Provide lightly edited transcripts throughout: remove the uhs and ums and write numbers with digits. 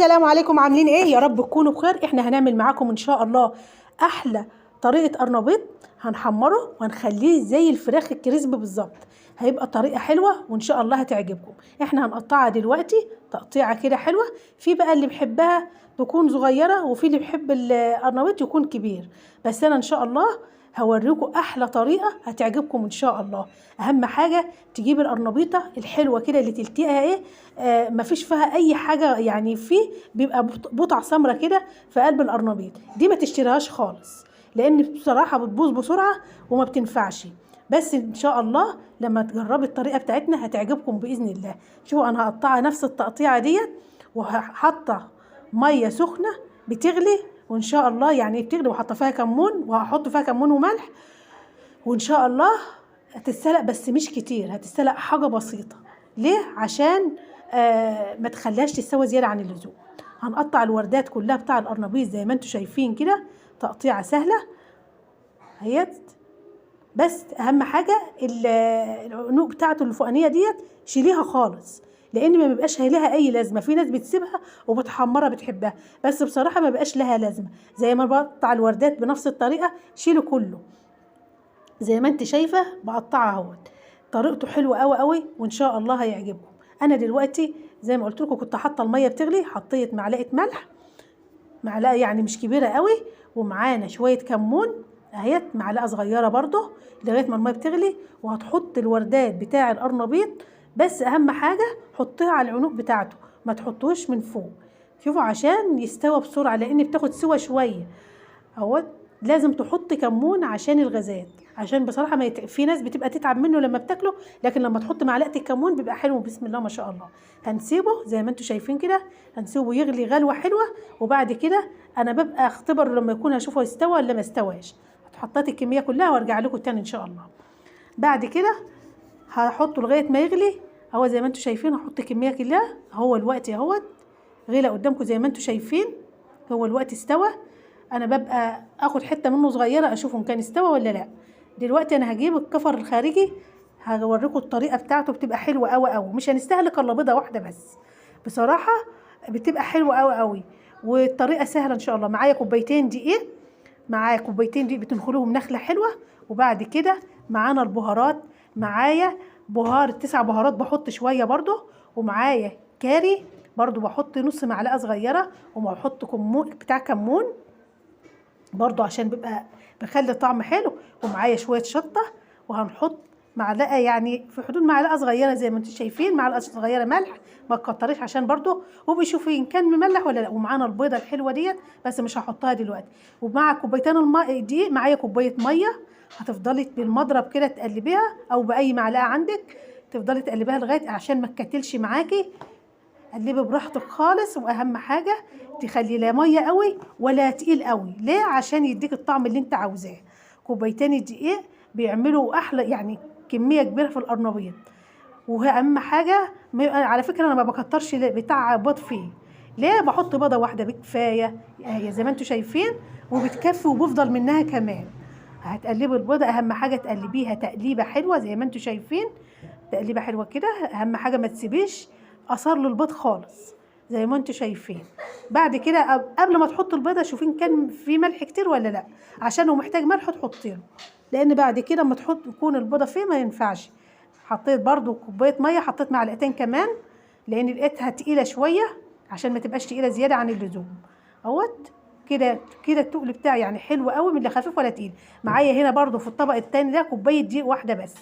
السلام عليكم، عاملين ايه؟ يا رب تكونوا بخير. احنا هنعمل معاكم ان شاء الله احلى طريقه قرنبيط، هنحمره وهنخليه زي الفراخ ال crispy بالظبط. هيبقى طريقه حلوة وان شاء الله هتعجبكم. احنا هنقطعها دلوقتي تقطيعه كده حلوة. في بقى اللي بيحبها تكون صغيرة، وفي اللي بيحب القرنبيط يكون كبير، بس انا ان شاء الله هوريكم احلى طريقه هتعجبكم ان شاء الله. اهم حاجة تجيب القرنبيطه الحلوة كده اللي تلتقها ايه، مفيش فيها اي حاجة، يعني في بيبقى بقع سمرة كده في قلب القرنبيط، دي ما تشتريهاش خالص لان بصراحة بتبوظ بسرعة وما بتنفعش. بس ان شاء الله لما تجربي الطريقة بتاعتنا هتعجبكم باذن الله. شوفوا انا هقطعها نفس التقطيعه ديت، وحاطه مية سخنة بتغلي، وان شاء الله يعني بتغلي، وحاطه فيها كمون، وهحط فيها كمون وملح، وان شاء الله هتتسلق، بس مش كتير، هتتسلق حاجة بسيطة. ليه؟ عشان ما تخليهاش تستوي زيادة عن اللزوم. هنقطع الوردات كلها بتاع القرنبيط زي ما انتم شايفين كده، تقطيعه سهلة اهيت. بس اهم حاجة العنق بتاعته الفوقانيه ديت شيليها خالص، لان ما بيبقاش لها اي لازمه. في ناس بتسيبها وبتحمرها بتحبها، بس بصراحة ما بيبقاش لها لازمه. زي ما بقطع الوردات بنفس الطريقة شيله كله زي ما انت شايفه بقطعها اهوت. طريقته حلوة قوي قوي وان شاء الله هيعجبكم. انا دلوقتي زي ما قلت لكم كنت حاطه المية بتغلي، حطيت معلقه ملح، معلقه يعني مش كبيرة قوي، ومعانا شوية كمون اهيت، معلقه صغيرة برضه، لغاية ما المية بتغلي. وهتحط الوردات بتاع القرنبيط، بس اهم حاجة حطيها على العنق بتاعته، ما تحطوش من فوق. شوفوا عشان يستوى بسرعة، لان بتاخد سوى شوية اهوت. لازم تحط كمون عشان الغازات، عشان بصراحة ما في ناس بتبقى تتعب منه لما بتاكله، لكن لما تحط معلقه الكمون بيبقى حلو بسم الله ما شاء الله. هنسيبه زي ما انتم شايفين كده، هنسيبه يغلي غلوه حلوة، وبعد كده انا ببقى اختبر لما يكون اشوفه استوى ولا ما استواش. حطيت الكمية كلها وارجع لكم تاني ان شاء الله. بعد كده هحطه لغاية ما يغلي اهو زي ما انتم شايفين. هحط الكمية كلها اهو الوقت اهوت، غلى قدامكم زي ما انتم شايفين، هو الوقت استوى. انا ببقى اخد حتة منه صغيرة اشوفه ان كان استوى ولا لا. دلوقتي انا هجيب الكفر الخارجي، هوريكم الطريقة بتاعته، بتبقى حلوة قوي قوي. مش هنستهلك الا بيضة واحدة بس، بصراحة بتبقى حلوة قوي قوي، والطريقة سهلة ان شاء الله. معايا كوبايتين دقيق، معايا كوبايتين دقيق بتنخلوهم نخله حلوة. وبعد كده معانا البهارات، معايا بهار 9 بهارات بحط شوية برضو، ومعايا كاري برضو بحط نص معلقه صغيرة، وبحط كمون بتاع كمون برضو عشان بيبقى بخلي طعم حلو، ومعايا شوية شطه، وهنحط معلقه يعني في حدود معلقه صغيرة زي ما انتم شايفين، معلقه صغيرة ملح، ما تكتريش عشان برضو وبيشوفي ان كان مملح ولا لا. ومعانا البيضة الحلوة ديت بس مش هحطها دلوقتي. ومع كوبايتين الماء دي معايا كوباية مية، هتفضلي بالمضرب كده تقلبيها او باي معلقه عندك، تفضلي تقلبيها لغاية عشان ما تكتلش معاكي. قلبي براحتك خالص، واهم حاجة تخلي لا مية قوي ولا تقيل قوي. ليه؟ عشان يديك الطعم اللي انت عاوزاه. كوبايتين الدقيق بيعملوا احلى يعني كمية كبيرة في القرنبيط. واهم حاجة على فكرة انا ما بكترش بتاع بيض فيه. ليه؟ بحط بيضة واحدة بكفايه اهي زي ما انتم شايفين، وبتكفي وبفضل منها كمان. هتقلبي البيضة، اهم حاجة تقلبيها تقليبه حلوة زي ما انتم شايفين، تقليبه حلوة كده. اهم حاجة ما تسيبيش اثار للبيض خالص زي ما انتم شايفين. بعد كده قبل ما تحط البيضة شوفين كان في ملح كتير ولا لا، عشان لو محتاج ملح تحطي له، لان بعد كده اما تحط يكون البيضة فيه ما ينفعش. حطيت برضو كوباية مية، حطيت معلقتين كمان لان لقيتها تقيلة شوية، عشان ما تبقاش تقيلة زيادة عن اللزوم اهوت كده. كده التقل بتاعي يعني حلو قوي، من لا خفيف ولا تقيل. معايا هنا برضو في الطبق التاني ده كوباية دقيق واحدة بس.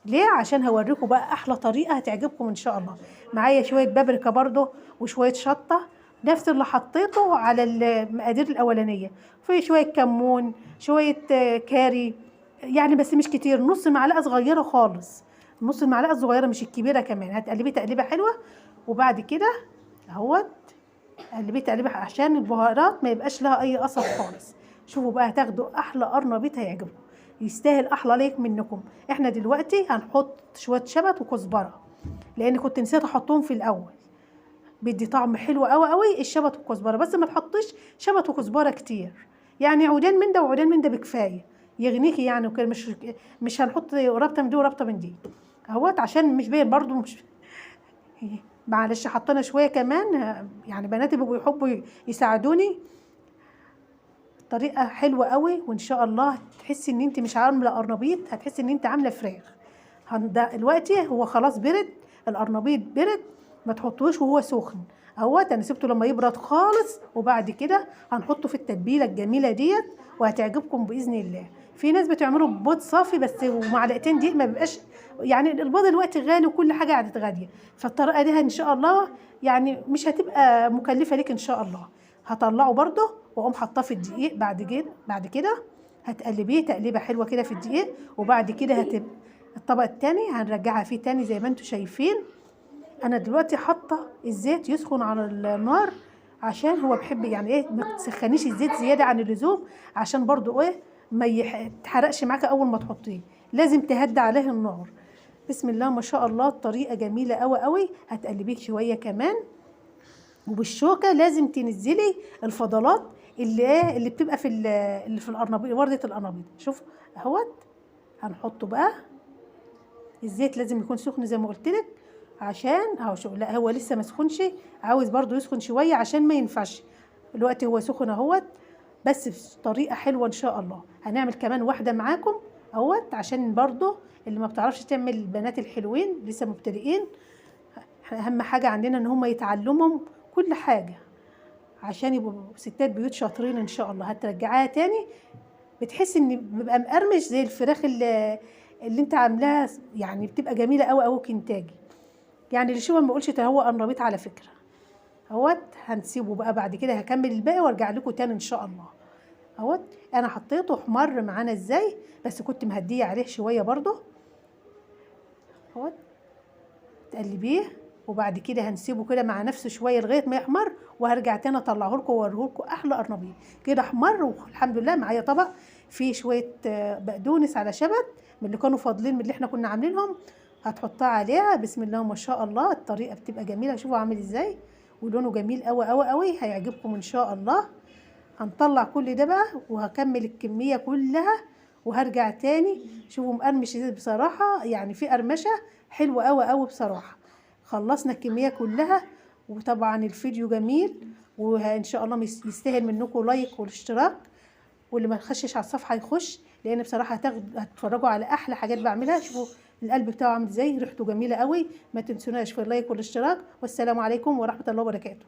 ليه؟ عشان هوريكم بقى احلى طريقه هتعجبكم ان شاء الله. معايا شوية بابريكا برضو وشوية شطه، نفس اللي حطيته على المقادير الاولانية، في شوية كمون، شوية كاري يعني بس مش كتير، نص معلقه صغيرة خالص، نص المعلقة الصغيرة مش الكبيرة كمان. هتقلبيه تقليبه حلوة، وبعد كده اهوت قلبية تقليبه عشان البهارات ما يبقاش لها اي اثر خالص. شوفوا بقى هتاخدوا احلى قرنبيط هيعجبكم، يستاهل احلى لايك منكم. احنا دلوقتي هنحط شوية شبت وكزبره، لان كنت نسيت احطهم في الاول، بيدي طعم حلو قوي قوي الشبت والكزبره. بس ما تحطيش شبت وكزبره كتير، يعني عودين من ده وعودين من ده بكفايه، يغنيكي يعني وكده. مش هنحط ربطه من دي وربطه من دي اهوت، عشان مش باين برضو، مش معلش حطينا شوية كمان، يعني بناتي بيبقوا يحبوا يساعدوني. طريقه حلوة قوي، وان شاء الله تحسي ان انت مش عامله قرنبيط، هتحسي ان انت عامله فراخ. دلوقتي هو خلاص برد، القرنبيط برد، ما تحطوش وهو سخن اهوت. انا سبته لما يبرد خالص، وبعد كده هنحطه في التتبيله الجميلة ديت، وهتعجبكم باذن الله. في ناس بتعمله ببيض صافي بس ومعلقتين دقيق، ما بيبقاش يعني البيض دلوقتي غالي وكل حاجة قعدت غالية، فالطريقه دي ان شاء الله يعني مش هتبقى مكلفة ليك ان شاء الله. هطلعه برده واقوم حاطاه في الدقيق بعد كده هتقلبيه تقليبه حلوة كده في الدقيق، وبعد كده هتبقى الطبق التاني هنرجعها فيه تاني زي ما انتم شايفين. انا دلوقتي حاطه الزيت يسخن على النار، عشان هو بحب يعني ايه ما تسخنيش الزيت زيادة عن اللزوم، عشان برضو ايه ما يتحرقش معاك اول ما تحطيه، لازم تهدي عليه النار. بسم الله ما شاء الله، الطريقة جميلة قوي قوي. هتقلبيه شوية كمان، وبالشوكه لازم تنزلي الفضلات اللي ايه اللي بتبقى في اللي في القرنبيط، ورده القرنبيط. شوف اهوت، هنحطه بقى. الزيت لازم يكون سخن زي ما قلت لك، عشان اهو شوف، لا هو لسه ما سخنش، عاوز برضو يسخن شوية عشان ما ينفعش. الوقت هو سخن اهوت، بس بطريقة حلوة ان شاء الله. هنعمل كمان واحدة معاكم اهوت، عشان برضو اللي ما بتعرفش تعمل، البنات الحلوين لسه مبتدئين، اهم حاجة عندنا ان هم يتعلموا كل حاجة عشان يبقوا ستات بيوت شاطرين ان شاء الله. هترجعيها تاني بتحسي ان بيبقى مقرمش زي الفراخ اللي انت عاملاها، يعني بتبقى جميلة قوي قوي كنتاجي. يعني اللي شوفه ما بقولش ده هو قرنبيط على فكرة اهوت. هنسيبه بقى بعد كده، هكمل الباقي وارجع لكم تاني ان شاء الله اهوت. انا حطيته حمر معانا ازاي، بس كنت مهديه عليه شوية برضو اهوت. تقلبيه وبعد كده هنسيبه كده مع نفسه شوية لغاية ما يحمر، وهرجع تاني اطلعه لكم واوريه لكم احلى قرنبيط كده احمر. والحمد لله معايا طبق فيه شوية بقدونس على شبت من اللي كانوا فاضلين من اللي احنا كنا عاملينهم، هتحطها عليها. بسم الله ما شاء الله، الطريقة بتبقى جميلة. شوفوا عامل ازاي، ولونه جميل قوي قوي قوي، هيعجبكم ان شاء الله. هنطلع كل ده بقى وهكمل الكمية كلها وهرجع تاني. شوفوا مقرمش بصراحة، يعني في قرمشه حلوة قوي قوي بصراحة. خلصنا الكمية كلها، وطبعا الفيديو جميل، وان شاء الله يستاهل منكم لايك والاشتراك، واللي ما يخشش على الصفحة يخش، لان بصراحة هتتفرجوا على احلى حاجات بعملها. شوفوا القلب بتاعه عامل ازاي، ريحته جميلة قوي. ما تنسوناش في اللايك والاشتراك، والسلام عليكم ورحمة الله وبركاته.